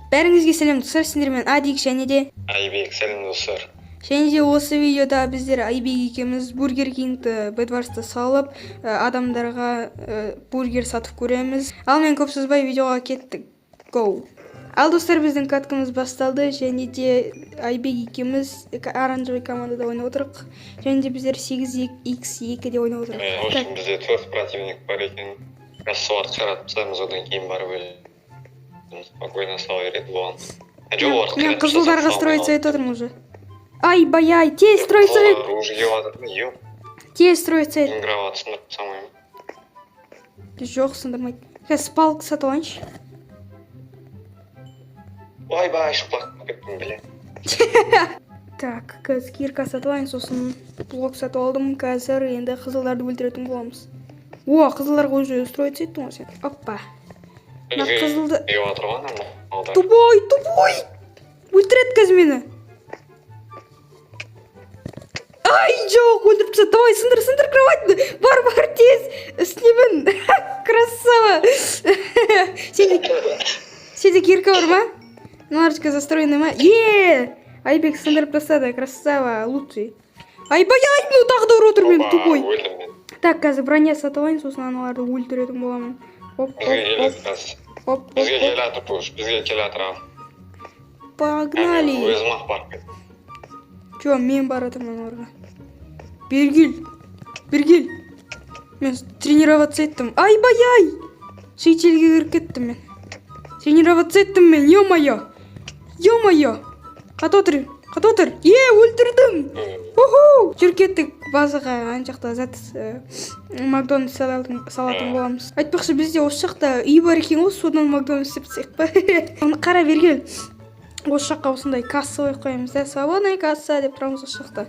Бәріңізге сәлем, достар! Сендермен Адик және де Айбек. Сәлем, достар! Және де осы видеода біздер Айбек екеуміз Бургер Кингті Бедварсты салып, адамдарға бургер сатып көреміз. Ал мен көп созбай, видеоға кеттік, го! Ал, достар, біздің каткамыз басталды және де Айбек екеуміз оранжевый командада ойнап отырық және де біздер 8 x 2 де ойнап отырық. В общем, бізде төрт противник бар екен. Қазір соларды қиратып тастаймыз, одан кейін барып өзіміз спокойно сала береді болған. Жоқ, оларды Мен қиратып қызылдарға тастасақ, строиться салмай. етіп отырмын уже. Айбай, ай, тез строиться ет! Қызылдар уже келіп жатыр, ё. Тез строиться ет! Мен кровать сындырып тастамаймын. Жоқ, сындырмайды. Қазір палка сатып алайыншы. Ойбай, шұқылап кеттім, бля. Так, қазір кирка сатып алайын, сосын блок сатып алдым. Қазір енді қызылдарды өлтіретін боламыз. О, қызылдарға уже строиться еттің ғой сен. Оппа, мына Бізге қызылды. келіп жатыр ғой ана малдар. Тупой, тупой өлтіреді қазір мені. Ай, жоқ, өлтіріп тастады. Давай, сындыр, сындыр кроватьты. Бар, бар, тез үстіне мін. Красава! Сенде кирка бар ма? Мыналардікі застроенный ма? Е, Айбек сындырып тастады. Красава, лучший! Айбай, ай, мынау тағы да ұрып отыр мені. Опа, Тупой. өлдім мен. Так, қазір броня сатып алайын, сосын аналарды өлтіретін боламын. Оп, оп. Бізге Оп. келеді қазір. Оп, оп. Бізге Оп. келе жатыр уже, бізге келе жатыр, ал. Погнали! Өзім ақ барып кеттім. Чё, мен бара жатырмын аналарға. Бері кел, бері кел! Мен тренироваться еттім. Айбай, ай, шетелге кіріп кеттім. Мен тренироваться еттім мен. Ё-моё, ё-моё, қата отыр, қата отыр! Е, өлтірдім! Уху! Жүр, кеттік базаға. Ана жақта зат, Макдональдс салатын боламыз. Айтпақшы, бізде осы жақта үй бар екен ғой, содан Макдональдс істеп тастайық па? Оны қара, бері кел. Осы жаққа осындай касса қойып қоямыз да, «Свободная касса» деп тұрамыз осы жақта.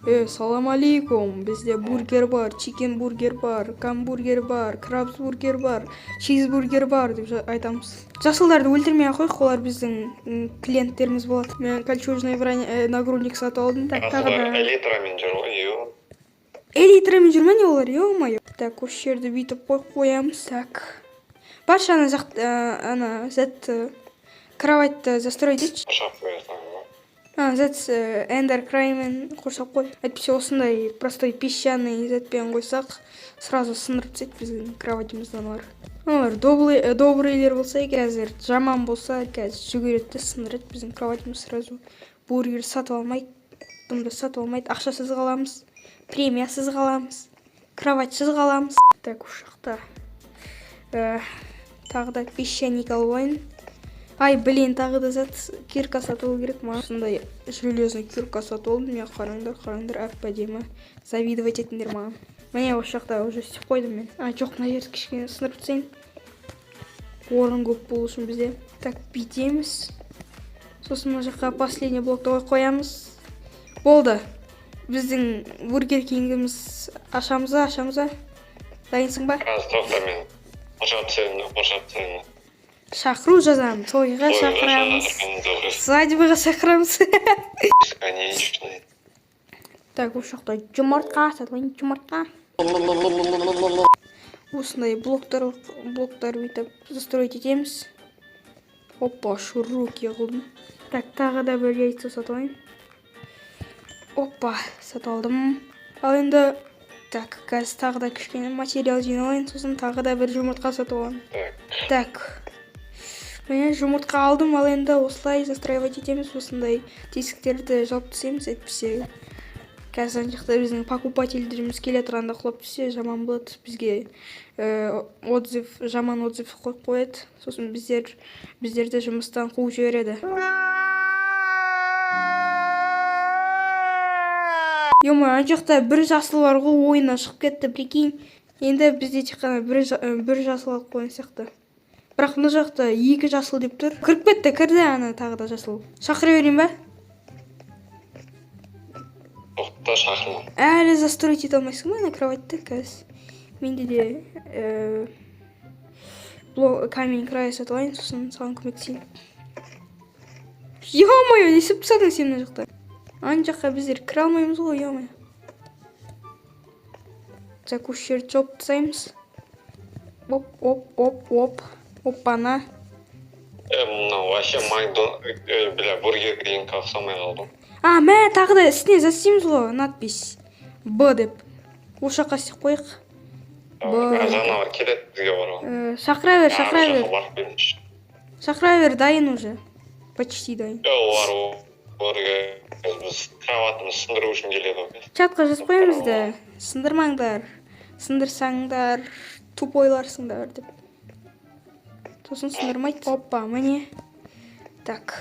Е, салам алейкум! Бізде бургер бар, чикен бургер бар, гамбургер бар, крабс бургер бар, чизбургер бар деп айтамыз. Жасылдарды өлтірмей ақ қояйық, олар біздің клиенттеріміз болады. Мен кольчужный броня, нагрудник сатып алдым. Так, тағы Олар да. Элитрамен жүр ғой, ё. Элитрамен жүр ма, не олар? Ё-моё! Так, осы жерді бүйтіп қойып қоямыз. Так, баршы, ана жақ, ана зат, кроватьты застроить етші. Қоршап қоя саламын ба? А, зат, эндер краймен қоршап қой, әйтпесе осындай простой песчаный затпен қойсақ, сразу сындырып тастайды біздің кроватімізді аналар. Аналар добрыйлер болса, қазір жаман болса, қазір жүгіреді де сындырады біздің кроватімізді сразу. Бургер сатып алмайды, дымды сатып алмайды, ақшасыз қаламыз, премиясыз қаламыз, кроватьсыз қаламыз. Так, осы жақта тағы да песчаник алып алайын. Ай, блин, тағы да зат, кирка сатып алу керек маған. Осындай железный кирка сатып алдым мен. Қараңдар, қараңдар, әп әдемі, завидовать етіңдер маған. Міне, осы жақта уже істеп қойдым мен. А, жоқ, мына жерді кішкене сындырып тастайын, орын көп болу үшін бізде. Так, бүйтеміз, сосын мына жаққа последний блокты қойып қоямыз. Болды, біздің Бургер Кингіміз. Ашамыз ба, ашамыз ба? Дайынсың ба? Қазір, тоқта, мен қоршап тастайын да, қоршап тастайын да. Шақыру жазамын, тойға Тойға шақырамыз. шақырамыз. Свадьбаға шақырамыз. Бесконечный. Так, осы жақта жұмыртқа сатып алайын, жұмыртқа. Осындай блоктар бүйтіп застроить етеміз. Опа, широкий қылдым. Так, тағы да бір яйцо сатып алайын. Опа, сатып алдым. Ал енді, так, қазір тағы да кішкене материал жинап алайын, сосын тағы да бір жұмыртқа сатып аламын. Так. Так, міне, жұмыртқа алдым. Ал енді осылай застраивать етеміз, осындай тесіктерді жауып тастаймыз, әйтпесе қазір ана жақта біздің покупательдеріміз келе тұрғанда құлап түссе, жаман болады бізге. Отзыв, жаман отзыв қойып қояды, сосын біздерді жұмыстан қуып жібереді. Ё, ана жақта бір жасыл бар ғой, ойыннан шығып кетті, прикинь. Енді бізде тек қана бір жасыл алып қойған сияқты, бірақ мына жақта екі жасыл деп тұр. Кіріп кетті, кірді ана тағы да жасыл. Шақыра берейін ба? Тоқта, шақырма. Әлі застроить ете алмайсың ба ана кроватьты? Қазір менде де камень края сатып алайын, сосын саған көмектесейін. Ё-моё, не істеп тастадың сен мына жақта? Ана жаққа біздер кіре алмаймыз ғой, ё-моё. Так, осы жерді жауып тастаймыз. Оп, оп, оп, оп, оппана! Мынау вообще Макдон, бля, Бургер Кингке ұқсамай қалды. А, мә, тағы да үстіне зат істейміз ғой, надпись Б деп. Осы жаққа істеп қояйық. Б. Аналар келеді бізге бар ғой. Шақыра бер, шақыра Ар бер. жаққа барып келіңізші. Шақыра бер, дайын уже. Почти дайын. Олар оларға біз кроватымызды сындыру үшін келеді ғой. Чатқа жазып қоямыз да. Сындырмаңдар. Сындырсаңдар, тупойларсыңдар деп. Сосын сындырмайды. Опа, міне. Так.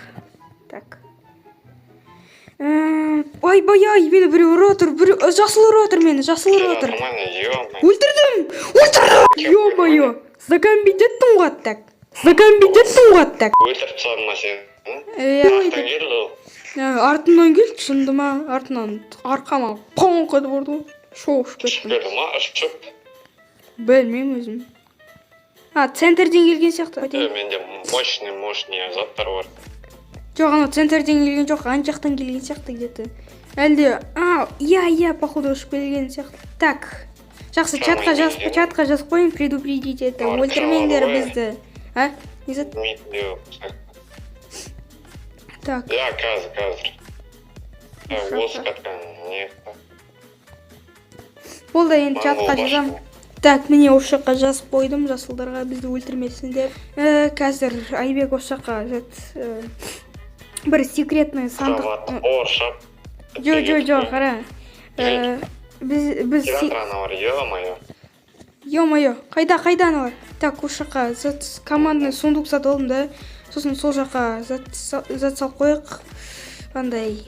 Так. Ойбай-ай, мені біреу ұрып отыр, біреу жасыл ұрып отыр мені, жасыл ұрып отыр. Нормально, ё. Өлтірдім! Өлтірдім! Ё-моё! Закамбить еттім ғой, так. Закамбить еттім ғой, так. Өлтіріп тастадың ма сен? Иә. Артынан келді ол. Артымнан келді, шынды ма? Артынан арқама қоңқ етіп ұрды ғой. Шошып Ұшып кеттім. келді ма? Ұшып. Білмеймін өзім. А, центрден келген сияқты. Менде мощный, мощный заттар бар. Жоқ, анау центрден келген жоқ, ана жақтан келген сияқты где-то. Әлде, а, иә, иә, походу ұшып келген сияқты. Так. Жақсы, чатқа жазып, чатқа жазып қояйын, предупредить это. Олар Өлтірмеңдер қалады ғой. бізді. А? Не зат? Білмейтін. Так. Иә, қазір, қазір. Осы Осы жақта. катканың не? Болды, енді чатқа жазамын. Так, міне, осы жаққа жазып қойдым жасылдарға, бізді өлтірмесін деп. Қазір Айбек осы жаққа зат, бір секретный сандық. Кроват қоршап. Жо, жо, жо, қара. Біз Келатыр аналар, ё-моё. Ё-моё, қайда, қайда аналар? Так, осы жаққа зат, командный сундук сатып алдым да. Сосын сол жаққа зат салып қояйық. Андай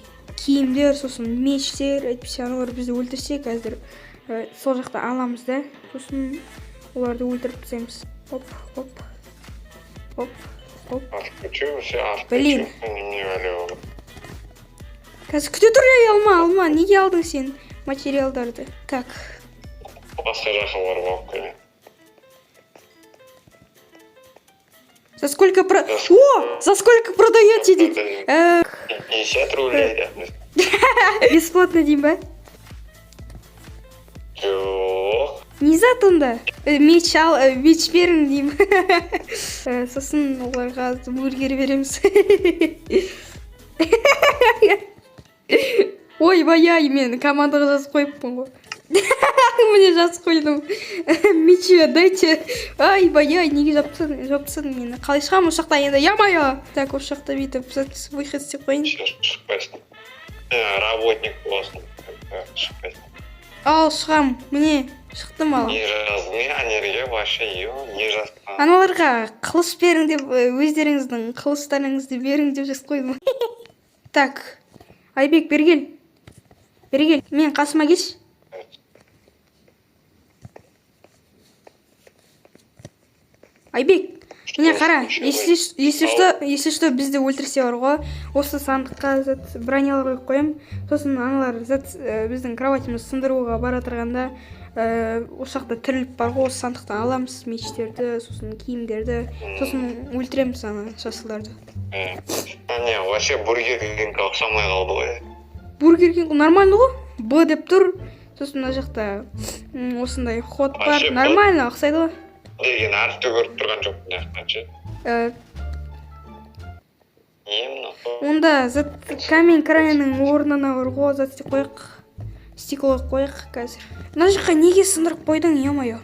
киімдер, сосын мечтер, әйтпесе аналар бізді өлтірсе қазір, сол жақта аламыз да. Сосын оларды өлтіріп тастаймыз. Оп, оп. Оп, оп. Отключу, все, отключу. Блин. Не валю. Қазір күте тұр, ей, алма, алма. Неге алдың сен материалдарды? Так. Басқа жаққа барып алып келемін. За сколько про... О, за сколько продаете дейді. 50 рублей деп. Бесплатно деймін ба? Жоқ. Не зат онда? Меч ал, меч берің деймін. Сосын оларға бургер береміз. Ойбай-ай, мен командаға жазып қойыппын ғой. Міне, жазып қойдым. Мечи отдайте. Айбай-ай, неге жауып тастадың, жауып тастадың мені? Қалай шығамын осы жақта енді? Ё-моё! Так, осы жақта бүйтіп выход істеп қояйын. Шықпайсың. Работник боласың. Шықпайсың. Ал, шығам. Міне, шықтым, ал. Не жаздың анерге вообще, ё, не жаздың? Аналарға қылыш берің деп, өздеріңіздің қылыштарыңызды берің деп жазып қойдым. Так, Айбек, бері кел. Бері кел. Мен қасыма келші. Айбек, міне, қара, если что, бізді өлтірсе бар ғой, осы сандыққа зат, бронялар қойып қоямын. Сосын аналар зат, біздің кроватімізді сындыруға бара тұрғанда, осы жақта тіріліп бар ғой, осы сандықтан аламыз мечтерді, сосын киімдерді, сосын өлтіреміз ана жасылдарды. Не, вообще Бургер Кингке ұқсамай қалды ғой. Бургер Кинг нормально ғой, Б деп тұр. Сосын мына жақта осындай ход бар. Вообще, Нормально ұқсайды ғой. Деген әріпті көріп тұрған жоқпын мына жақтан ше. Не мынау? Онда зат, камень крайының орнына бар ғой, зат істеп қояйық. Стекло қойып қояйық қазір. Мына жаққа неге сындырып қойдың, ё-моё?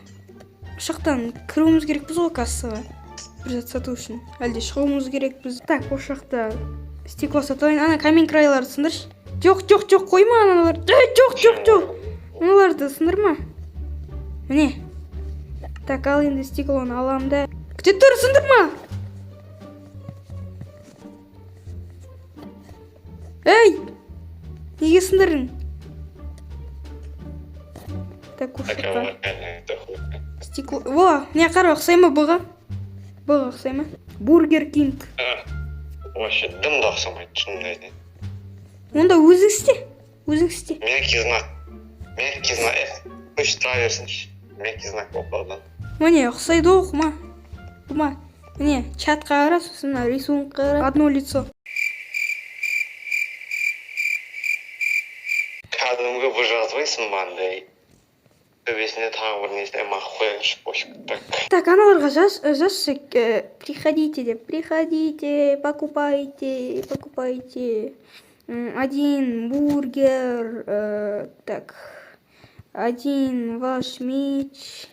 Осы жақтан кіруіміз керекпіз ғой кассаға. Бір зат сату үшін. Әлде шығуымыз керекпіз. Так, осы жақта стекло сатып алайын. Ана камень крайларды сындыршы. Жоқ, жоқ, жоқ, қойма аналарды. Ей, жоқ, жоқ, жоқ. Аналарды сындырма. Міне. Так, ал енді стеклоны аламын да. Күте тұр, сындырма. Ей! Неге сындырдың? Так, осы Такая жаққа. локальная дохуя. Стекло. Во, міне, қара, ұқсай ма бұға? Бұға ұқсай ма? Бургер Кинг. Вообще дым да ұқсамайды, шынымды айтайын. Онда өзің істе. Өзің істе. Мягкий знак. Мягкий знак. Қойшы, тұра берсінші. Мягкий знак болып қалды. Міне, ұқсайды ғой, құма. Құма. Міне, чатқа қара, сосын мына рисункқа қара. Одно лицо. Кәдімгі бұл жазбайсың ба андай? Төбесіне тағы бір несіне мақ қояйыншы, қойып. Так. Так, аналарға жаз, жазшы, приходите деп, приходите, покупайте, покупайте. Один бургер, так, один ваш меч.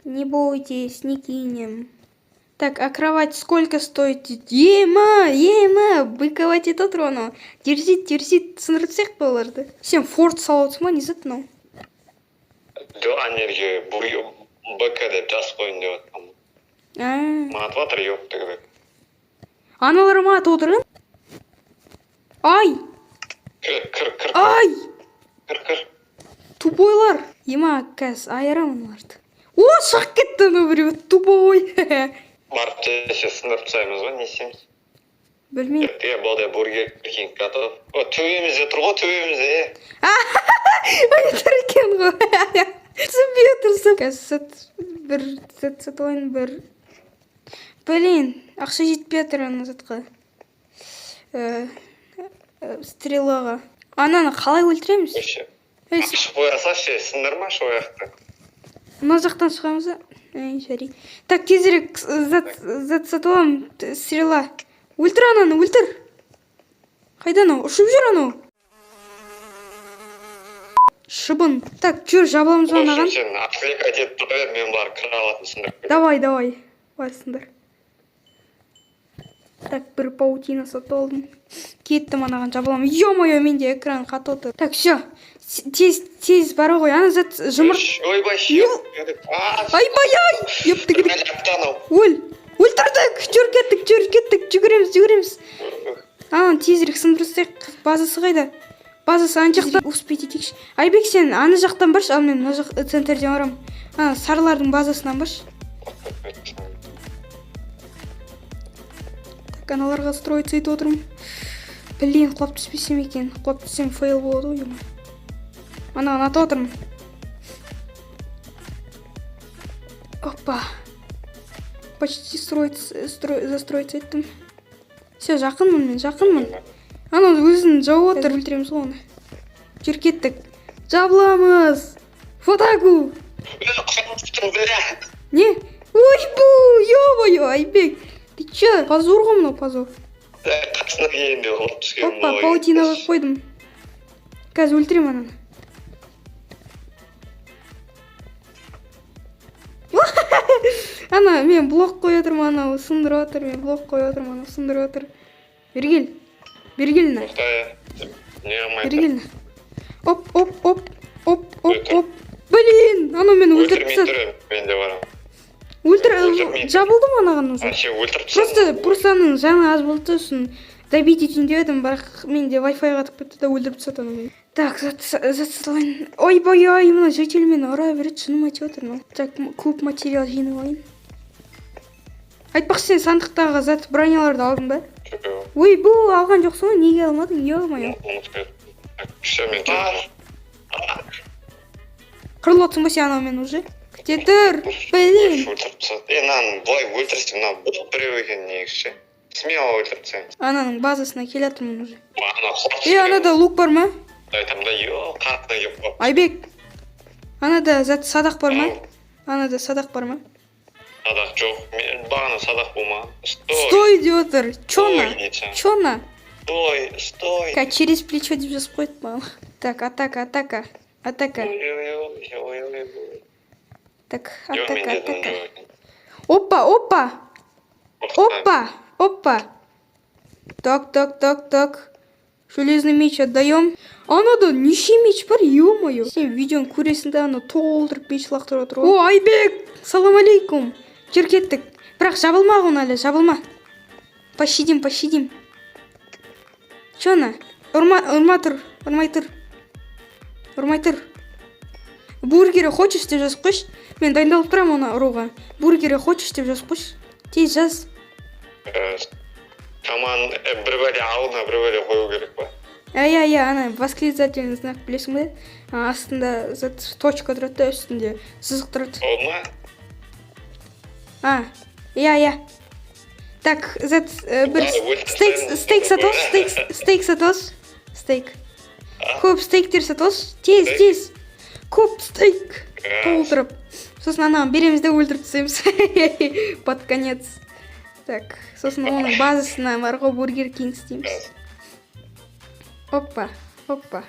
Не бойтесь, не кинем. Так, а кровать сколько стоит? Ема, ема, быковать етіп отыр анау. Дерзит, дерзит, сындырып тастайық па оларды? Сен форт салып отырсың ба, не зат мынау? Жоқ, ана жерге БК деп жазып қояйын деп жатқанмын. А, Маған атып жатыр, ёпты. Аналар ма атып отырған? Ай, Кір, кір, кір, ай! кір, кір. Тупойлар. Ема, қазір айырамын оларды. О, шығып кетті анау біреу, тупой. Барып десе сындырып тастаймыз ғой, не істейміз? Білмеймін. Е, болды, Бургер Кинг готов. О, төбемізде тұр ғой, төбемізде. Ай, тұр екен ғой. Түсінбей отырсың. Қазір сат, бір зат сатып алайын, бір. Блин, ақша жетпей жатыр ана затқа. Стрелаға. Ананы қалай өлтіреміз? Вообще. Ей, Ашып қоя салшы, сындырмашы ол жақты. Мына жақтан шығамыз ба? Ей, жарайды. Так, тезірек зат сатып аламын. Стрела. Өлтір ананы, өлтір. Қайда анау? Ұшып жүр анау. Шыбын. Так, жүр, жабыламыз ба В общем, анаған? сен отвлекать етіп тұра бер, мен барып кіре алатын сындырып келемін. Давай, давай. Барсыңдар. Так, бір паутина сатып алдым. Кеттім, анаған жабыламын. Ё-моё, менде экран қатып отыр. Так, все. Тез, тез бара ғой. Ана зат жұмыр. Ойбай, Айбай-ай! Ёптігідік. Аяқты анау. Өл! Өлтірдік! Жүр кеттік, жүр кеттік, жүгіреміз, жүгіреміз. Ананы тезірек сындырып тастайық. Базасы қайда? Базасы ана жақта. Успеть етейікші. Айбек, сен ана жақтан баршы, ал мен мына жақ центрден барамын. Ана сарылардың базасынан баршы. Так, аналарға строиться етіп отырмын. Блин, құлап түспесем екен. Құлап түссем, фейл болады ғой, ё. Анаған атып отырмын. Опа. Почти строиться, застроиться еттім. Все, жақынмын мен, жақынмын. Анау өзін жауып отыр. Өлтіреміз ғой оны. Жүр кеттік. Жабыламыз. В атаку. Бля. Не? Ойбу, ё-моё, Айбек. Ты че? Позор ғой мынау, позор. Қасына келгенде құлап түскен Опа, ғой. паутина қойып қойдым. Қазір өлтіремін ананы. Ана, мен блок қойып отырмын, анау сындырып отыр, мен блок қойып отырмын, анау сындырып отыр. Бері кел. Бері кел мына. Тоқта, не қылмай. Бері кел мына. Оп, оп, оп, оп, оп, оп. Блин, анау мені өлтіріп Өлтірмей тастады. тұр, мен де барамын. Өлтір, Өлтірмей. жабылды ма анаған уже? А, сен өлтіріп Просто, тастадың. просто аның жаны аз болды да, сосын добить етейін деп едім, бірақ менде Wi-Fi қатып кетті да, өлтіріп тастады аны мені. Так, зат салайын. Ойбай ай, мына житель мені ұра береді, шыным айтып отыр мынау. Так, көп материал жинап алайын. Айтпақшы, сен сандықтағы зат броняларды алдың ба? Жоқ, Ойбу, алған жоқсың ғой, неге алмадың? Ё-моё. ұмытып кеттім. Так, все, мен кеттім. Қырылып отырсың ба сен анаумен уже? Күте тұр. Блин. Өлтіріп тастады. Е, мынаны былай өлтірсем, мына бот біреу екен негізі ше. Смело өлтіріп тастаймыз. Ананың базасына келе жатырмын уже. Ана құлап Е, анада лук бар ма? айтамын да, ё, қасына келіп қалып. Айбек. Анада зат садақ бар ма? Анада садақ бар ма? Садақ жоқ. Мен бағана садақ болмаған. Стой. Стой деп отыр. Чё на? Стой, дейді. Чё на? Стой, стой. Ка через плечо деп жазып қойды маған. Так, атака, атака. Атака. Ой, ой, ой, ой, ой. Так, Жоқ, атака, менде дым атака. жоқ екен. Опа, опа. Тоқта. Опа, опа. Так, так, так, так. Железный меч отдаем. Анада неше меч бар, ё-моё. Сен видеоны көресің да, ана толтырып меч лақтырып отыр ғой. О, Айбек, салам алейкум. Жүр кеттік. Бірақ жабылма оны әлі, жабылма. Пощадим, пощадим. Чё ана? Ұрма, ұрма тұр, ұрмай тұр. Ұрмай тұр. Бургеры хочешь деп жазып қойшы. Мен дайындалып тұрамын оны ұруға. Бургеры хочешь деп жазып қойшы. Тез жаз. Коман бір бәле алдына, бір бәле қою керек па? Иә, иә, ана восклицательный знак білесің бе? А, астында зат точка тұрады да, үстінде сызық тұрады. Болды ма? А, иә, иә. Так, зат бір Өлтіріп стейк, тастаймын. стейк сатып алшы, стейк, стейк сатып алшы. Стейк. А? Көп стейктер сатып алшы. Тез, Стейк? тез. Көп тастайық, толтырып. Сосын анаған береміз де, өлтіріп тастаймыз под конец. Так, сосын оның базасына бар ғой, Бургер Кинг істейміз. Опа, опа,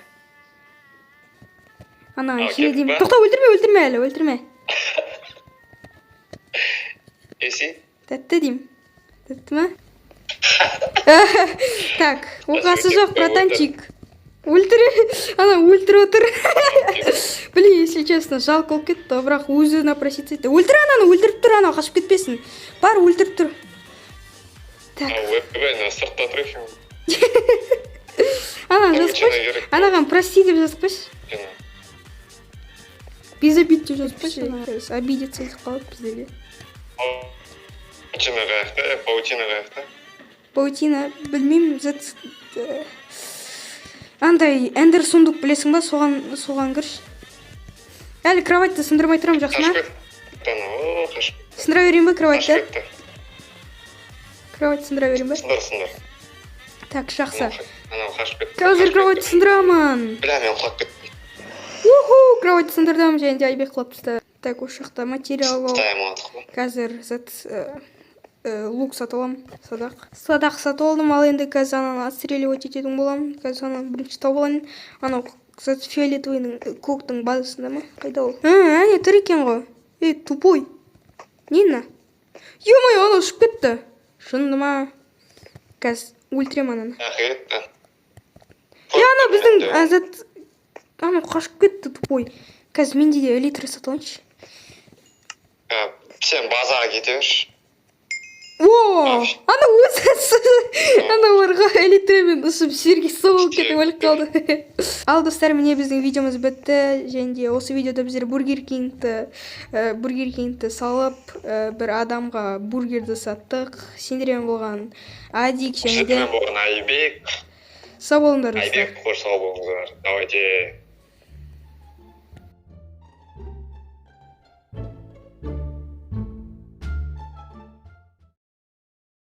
анаған Ал, же кеттік деймін. Па? Тоқта, өлтірме, өлтірме әлі, өлтірме. Есі. Тәтті деймін, тәтті ма? Так, оқасы жоқ, братанчик. Өлтір, ана өлтіріп отыр. Блин, если честно, жалко болып кетті, бірақ өзі напроситься етті. Өлтір ананы, өлтіріп тұр, анау қашып кетпесін. Бар, өлтіріп тұр. Так. Ойбай, мына сыртта тұр екен. Ана жазып Паутина қойшы. керек. Анаған «прости» деп жазып қойшы. Паутина. «Без обид» деп жазып қойшы, обидеться етіп қалады біздерге. Паутина қаяқта? Паутина қаяқта? Паутина білмеймін. Зат, андай эндер сундук білесің ба? Соған кірші. Әлі кроватьты сындырмай тұрамын, жақсы ма? Қашып кетті анау, о, қашып. Сындыра берейін ба Қашып кроватьты? кетті. Кровать сындыра берейін ба? Сындыр, сындыр. Так, жақсы. Анау қашып кетті. Қазір Қашып кровать кетті. сындырамын. Бля, мен құлап кеттім. Уху, кровать сындырдым және де Айбек құлап түсті. Так, осы жақта материал алып, Ұстаймын алдық қой. қазір зат, лук сатып аламын. Садақ сатып алдым. Ал енді қазір ананы отстреливать ететін боламын. Қазір ананы бірінші тауып алайын. Анау зат, фиолетовыйның, көктің базасында ма, қайда ол? А, әне тұр екен ғой. Ей, тупой, не мына? Ё-моё, анау ұшып кетті. Жынды ма? Қазір өлтіремін ананы. Ақ кетті. Е, анау біздің зат, анау қашып кетті, тупой. Қазір менде де элитра сатып алайыншы. Сен базаға кете берші. О, ана өзі, ана бар ғой, элитрамен ұшып, жерге соғылып кетіп, өліп қалды. Ал, достар, міне, біздің видеомыз бітті. Және де осы видеода біздер Бургер Кингті салып, бір адамға бургерді саттық. Сендермен болған Адик және де Сіздермен болған Айбек. Сау болыңдар, достар. Айбек, қош, сау болыңыздар, давайте.